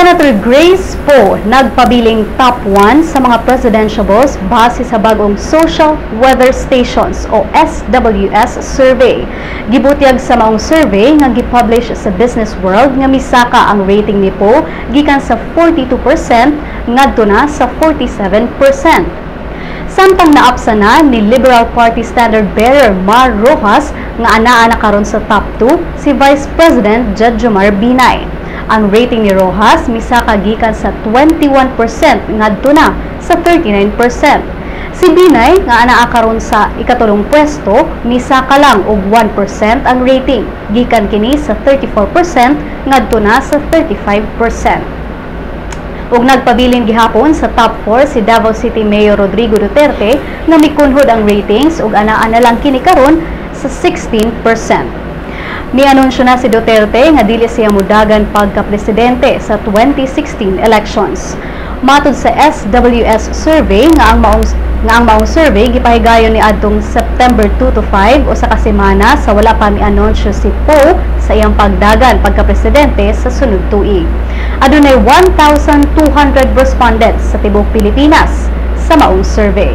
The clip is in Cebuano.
Senator Grace Poe nagpabiling top 1 sa mga presidentiables base sa bagong Social Weather Stations o SWS survey. Gibutyag sa maong survey nga gipublish sa Business World nga misaka ang rating ni Poe gikan sa 42% ngadto na sa 47%. Samtang naapsa na ni Liberal Party Standard Bearer Mar Roxas nga anaa na karon sa top 2 si Vice President Jejomar Binay. Ang rating ni Roxas misaka gikan sa 21% ngadto na sa 39%. Si Binay nga anaa karon sa ikatulong pwesto, misaka lang og 1% ang rating, gikan kini sa 34% ngadto na sa 35%. Ug nagpabilin gihapon sa top 4 si Davao City Mayor Rodrigo Duterte nga mikunhod ang ratings ug anaa na lang kini karon sa 16%. Mianunsyo na si Duterte nga dili siya mudagan pagka-presidente sa 2016 elections. Matod sa SWS survey nga ang maong survey gipahigayon ni adtong September 2 to 5, usa ka semana sa wala pa mianunsyo si Poe sa iyang pagdagan pagka-presidente sa sunod tuig. Adunay 1,200 respondents sa tibuok Pilipinas sa maong survey.